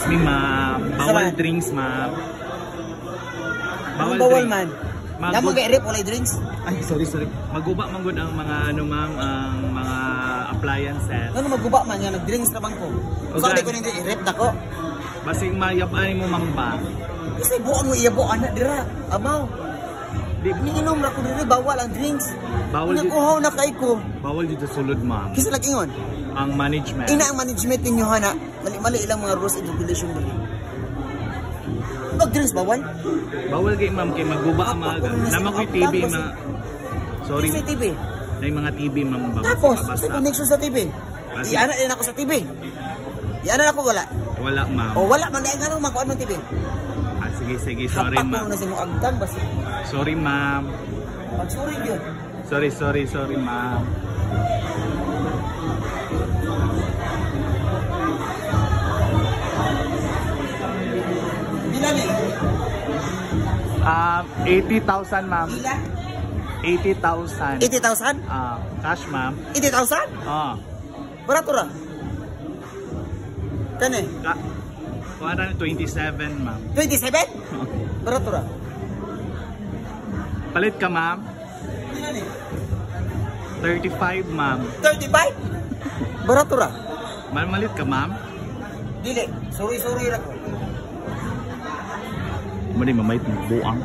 Excuse me, ma'am. Bawal Saan? drinks, ma'am. Bawal, bawal drink. man. Magub- Namo kay rep walay drinks. Ay, sorry, sorry. Maguba man gud ang mga ano, ma'am, ang mga appliances. Ngano maguba man nga nag-drinks ra man ko? O, Sa gani. ko nindi i-rep nako. Basig mayap-an mo mang ba? Kasi buang mo iyabo ana dira. Amaw. Di, Ninginom ra ko diri, bawal ang drinks. Bawal Bawal jud- uhaw na kay ko. Bawal dito sulod, ma'am. Kasi nag-ingon. Ang management. Ina ang management ninyo hana. Mali-mali ilang mga rules and regulation diri. Pag drinks bawal? Bawal kay ma'am kay maguba ang mga Ako, ako, Nama ko'y ako, TV tapos- ma. Sorry, Sa TV. na yung mga TV, ma'am, ba? Tapos, Basta. sa connection sa TV. Basta. Iana din ako sa TV. Iana ako wala. Wala, ma'am. O wala man dahil nga makuan ng TV. Ah, sige, sige, sorry, Hapak ma'am. mo na sa imong agtang basta. Sorry, ma'am. Pagsuri yun. Sorry, sorry, sorry, ma'am. Bila ni? 80,000, ma'am. Bila? 80,000. 80,000? Ah, cash, ma'am. 80,000? Ah, Barato ra. Kani? ka kuha 27, ma'am. 27? Barato ra. Palit ka, ma'am. Pila ni? 35, ma'am. 35? Barato ra. Mamalit ka, ma'am. Dili. Sorry, sorry ra ko. Mali, mamait mo. Buang.